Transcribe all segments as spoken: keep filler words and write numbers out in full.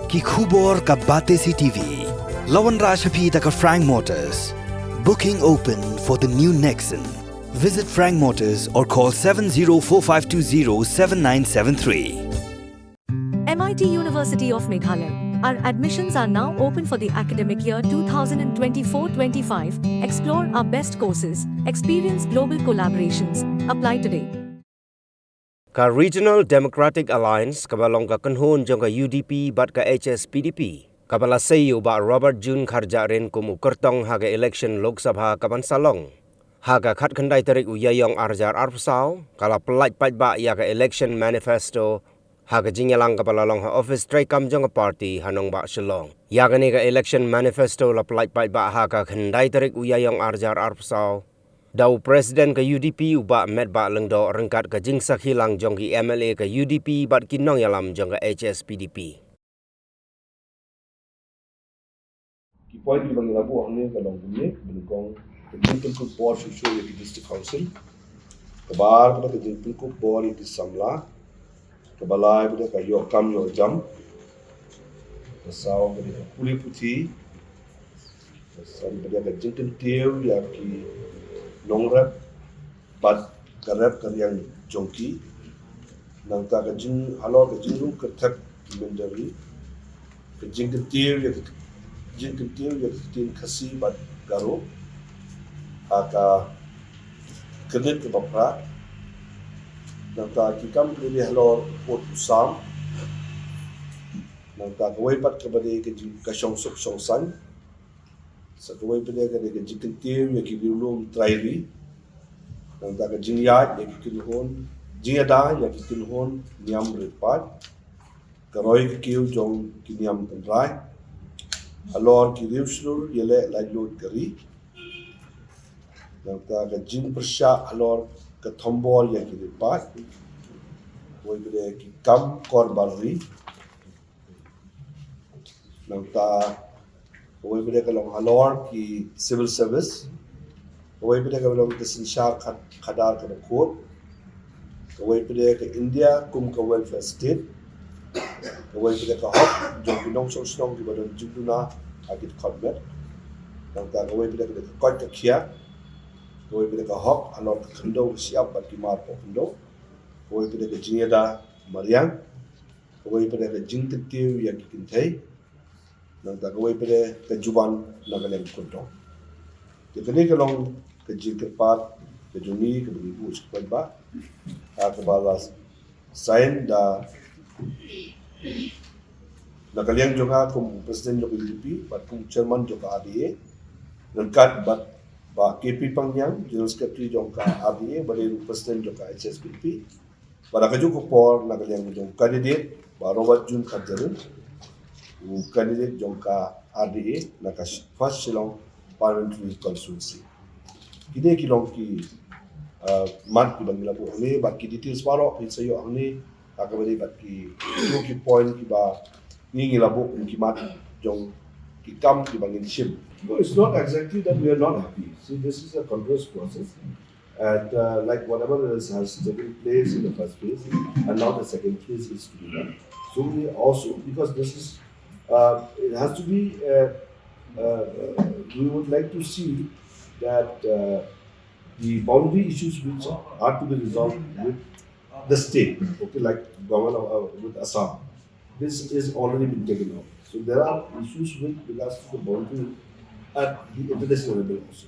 Ki khubor ka Batesi T V. La wanrah sha phi da ka Frank Motors. Booking open for the new Nexon. Visit Frank Motors or call seven zero four five two zero seven nine seven three. M I T University of Meghalaya. Our admissions are now open for the academic year twenty twenty-four twenty-five. Explore our best courses, experience global collaborations. Apply today. Ka Regional Democratic Alliance, kaba long ka kynhun jong ka U D P bad ka H S P D P, kaba la sei ïa u Bah Robert June Kharjahrin kum u kyrtong ha ka election Lok Sabha kaban sa long ha ka khatkhyndai tarik u Ïaïong arhajar arphew saw, ka la pyllait paidbah ïa ka election manifesto ha ka jingïalang kaba la long ha office treikam jong ka party ha nongbah Shillong. Ïa kane ka election manifesto la pyllait paidbah ha ka khyndai tarik u Ïaïong arhajar arphew saw da u President ka U D P u Bah Metbah Lyngdoh ryngkat ka jingsakhi lang jong ki M L A ka U D P bad ki nongïalam jong ka H S P D P. Ki point kiba ngi la buh hangne ka long kumne, kaba nyngkong ka jingpynkup bor shuh shuh ïa ki District Council. Kaba ar ka dei ka jingpynkup bor ïa ki samla. Kaba lai ka dei ka ïoh kam ïoh jam. Kaba saw ka dei ka pule puthi. Kaba san ka dei ka jingkyntiew ïa ki nongrep bad ka rep ka riang jong ki. Nangta ka jing halor ka jingrung kyrthep ki mynder ri. Ka jingkyntiew ïa ka jingkyntiew ïa ka ktien Khasi bad Garo ha ka kynit kaba phra. Nangta ki kam ki dei halor u pud u sam. Nangta kawei pat kaba dei ka jing ka shongsuk shongsaiñ. Sa kawei pat ka dei ka jingkyntiew ïa ki riewlum trai ri. Nangta ka jingïaid ïa ki kynhun, jingïada ïa ki kynhun niam rit paid. Ka roi ka kiew jong ki niam tynrai halor ki riew shlur ïaleh laitluid ka ri. Nangta ka jingpyrshah halor ka thombor ïa ki rit paid. Kawei pat ki kam kor bar ri. Nangta kawei pat ka long halor ki civil service. Kawei pat ka long ka synshar khad- khadar kaba khuid. Kawei pat ka India kum ka welfare state. Kawei pat ka hok jong ki nongshong shnong kiba don jingduna ha ki dkhot met. Nangta kawei pat ka dei ka koit ka khiah. Kawei pat ka hok halor ka khyndew ka shyiap bad ki mar poh khyndew. Kawei pat ka jingïada mariang. Kawei pat ka jingkyntiew ïa ki kynthei. Nangta kawei pat ka juban na ka liang kyntong. Te kane ka long ka jingkyrpad ka jong ngi kaba ngi buh sha ki paidbah. Ha kaba la sign da na ka liang jong nga kum u president jong ka U D P bad kum u chairman jong ka R D A. Ryngkat bad Bah K P Pangniang, General Secretary jong ka R D A, bad u president jong ka H S P D P. Bad ha kajuh ka por na ka liang jong u candidate Bah Robert June Kharjahrin, u candidate jong ka R D A na ka First Shillong Parliamentary Constituency. Kine ki long ki, uh, mat kiba ngi la buh hangne, bad ki details baroh phin sa ïoh hangne, ha kaba ïadei bad ki, ki point kiba ngi, ngi la buh kum ki mat jong ki kam kiba ngin shim. No, it's not exactly that we are not happy. See, this is a continuous process. And uh, like whatever is, has taken place in the first phase, and now the second phase is to be done. So we also, because this is, uh, it has to be, uh, uh, we would like to see that uh, the boundary issues which are to be resolved with the state, okay, like government of, uh, with Assam, this is already been taken off. So there are issues with regards to the boundary at the international level also,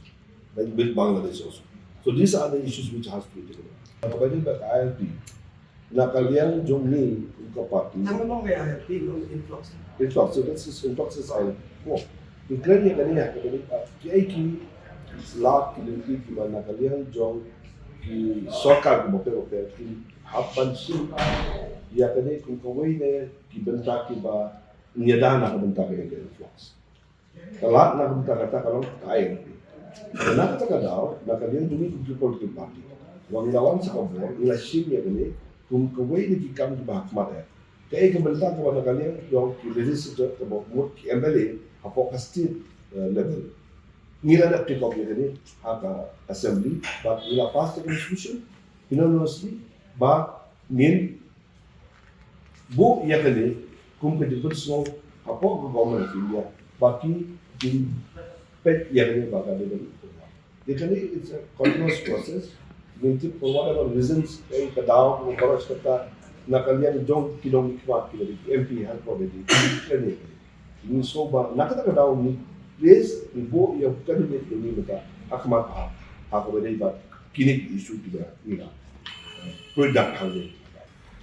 like with Bangladesh also. So these are the issues which has to be taken off. Provided by I L P, na ka liang jong ngi ka party. Nang long ya, pi long influx. Influx, so that's just influx is I L P. Ko, including ya kani ya, kani, uh, ki ai ki lad ki lynti kiba na ka liang jong ki sorkar kiba pher bapher ki hap ban shim ïa kane kum kawei na ki bynta kiba ngi ïada na ka bynta kane ka influx. Ka lad na ka bynta kata ka long ka I L P. Na kata ka daw, na ka liang jong ngi kum ki political party, wa ngi la wan sha ka bor, ngi la shim ïa kane kum kawei na ki kam kiba ha khmat eh. Kaei ka bynta kaba na ka liang jong ki legislator kaba mut ki M L A hapoh ka state, eh, level. Ngi la dep take up ïa kane ha ka assembly, bad ngi la pass the constitution unanimously ba ngin buh ïa kane kum ka jingpynsngew Hapoh ka Government of India ba ki jingpeit ïa kane ba ka dei ban. Ïa kane, it's a continuous process. Ngin tip for whatever reasons, eh, ka daw, ka baraj kata, na ka liang jong ki nongmihkhmat, ki dei M P ha ka dei kane. Ngi sngewbha na kata ka daw ngi raise, ngi buh ïa u candidate jong ngi mynta ha khmat bha, ha kaba ïadei bad kine ki issue kiba ngi la, eh, product hangne.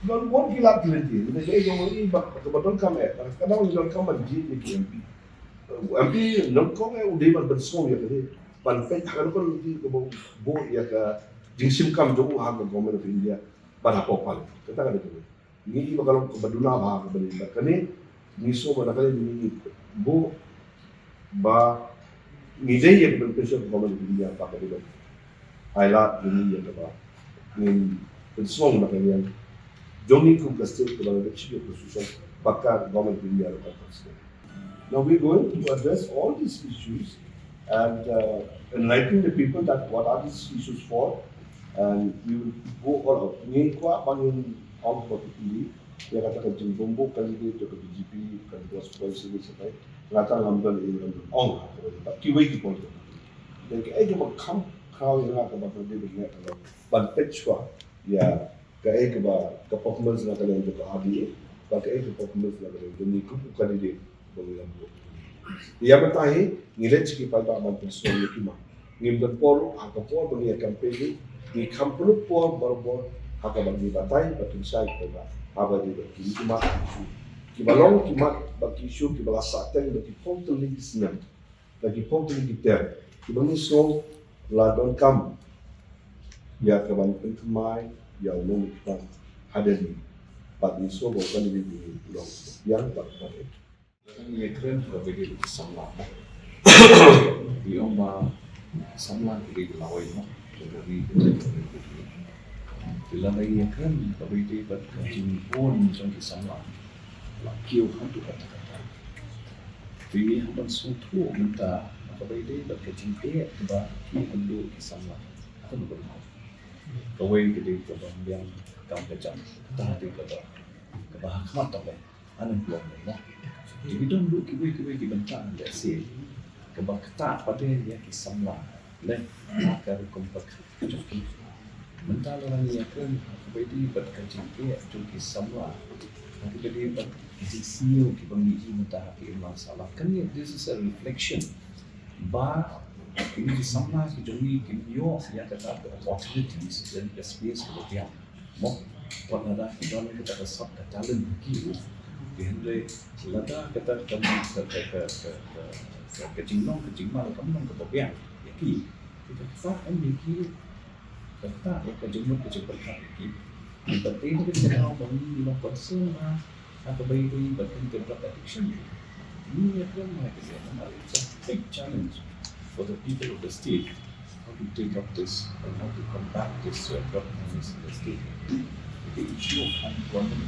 Don bun ki lad ki lynti, ngi dei jong ngi ba kaba donkam eh, ka daw ngi donkam ban jied ïa ki M P. Eh, u M P nyngkong eh u dei ban pynsngew ïa kane, ban peit ha kano kano ka lynti kaba buh ïa ka jingshim kam jong u ha ka Government of India bad hapoh Parliament. Kata ka dei kane. Ngi i ba ka long kaba duna bha kaba dei bad kane, ngi sngewbha na kane ngi buh ba ngi dei ïa ka beneficial Government of India ba ka dei ban ai lad ngi ïa kaba ngin pynsngew na ka liang jong ngi kum ka state kaba la dep shu ïa ka constitution ba ka Government of India la constitution. Now we're going to address all these issues and, uh, enlighten the people that what are these issues for, and we will go all out. Ngi kwah ba ngin ong ba ki ïa kata ka jingbymbuh candidate jong ka B J P, ka Congress, ka Congress, ka Congress, nga ta ngam don, ngam don ong ha kaba ïadei bad kiwei ki point. Dei kaei kaba kham khraw ïa nga kaba ka dei ban leh, ban peit shuwa ïa kaei kaba ka performance na ka liang jong ka R D A, bad kaei ka performance na ka liang jong ngi kum u candidate ba ngi la buh. Ïa mynta hi ngi leit sha ki paidbah ban pynsngew ïa ki, ma ngim don por ha ka por ba ngi ïa campaign hi, ngi kham pynlut por barabor ha kaba ngi batai bad pynshai ki paidbah ha kaba ïadei bad ki mat ki issue kiba long, ki mat bad ki issue kiba la sah teng bad ki phew tylli ki snem, bad ki phew tylli ki term, kiba ngi sngew la donkam ïa ka ban pynthymmai ïa u nongmihkhmat ha Delhi. Bad ngi sngew ba u candidate jong ngi u long uba biang bad uba dei. Lada ngi ïakren ha kaba ïadei bad ki samla, ngi ong ba ki samla ki dei ki lawei, mo. Ki lada ngi ïakren ha kaba ïadei bad ka jingbun jong ki samla, la kiew haduh katta katta. Te ngi hap ban sngewthuh mynta ha kaba ïadei bad ka jingeh kaba ki hynñiew ki samla. Kata ka dei kawei, ka dei kaba biang kam ka jam. Kata ka dei kaba, kaba ha khmat tang ba unemployment, mo. Te ki don ruh kiwei kiwei ki bynta, let's say, kaba ktah pat ïa ki samla, leh ha ka rukom pyrkhat ka jong ki. Mynta lada ngi ïakren ha kaba ïadei bad ka jingeh jong ki samla, ha kaba ïadei bad ki jingsniew kiba ngi ïohi mynta ha ka imlang sahlang, kane, this is a reflection ba kine ki samla ki jong ngi kim ïoh ïa kata ka opportunities lane ka space kaba biang. Mo, wat lada ki don kata ka sap ka talent ki ruh. Te hynrei lada kata ka, ka, ka jinglong ka jingman kam long kaba biang ïa ki, te ka ktah em ïa ki, ka ktah ïa ka jingmut ka jingpyrkhat ïa ki. Te ka dei ka daw ba ngi long concern ba ha kaba ïadei bad ka drug addiction. Ngi ïakren ba ka dei, it's a big challenge for the people of the state. How to take up this and how to combat this, uh, drug business in the state? The issue of unemployment,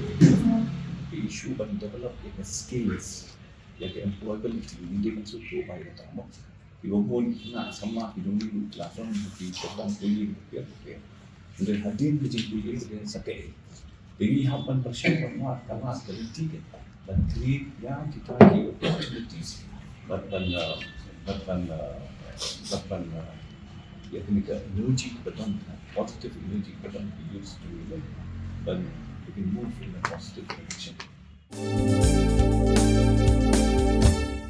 the issue ban develop ïa ka skills, ïa ka employability, ngi dei ban sngewthuh ba ïa kata, mo. Kiba bun na samla ki jong ngi la don ki kyrdan pule kiba pher kiba pher. Hynrei hadien ka jingpule ka dei sa kaei? Te ngi hap ban pyrshang ban wad ka lad ka lynti ka ban create ïa kita ki opportunities. Bad ban, uh, bad ban, uh, bad ban, uh, ïa kane ka energy kaba don, positive energy kaba don, ki use to, ban, we can move in a positive direction.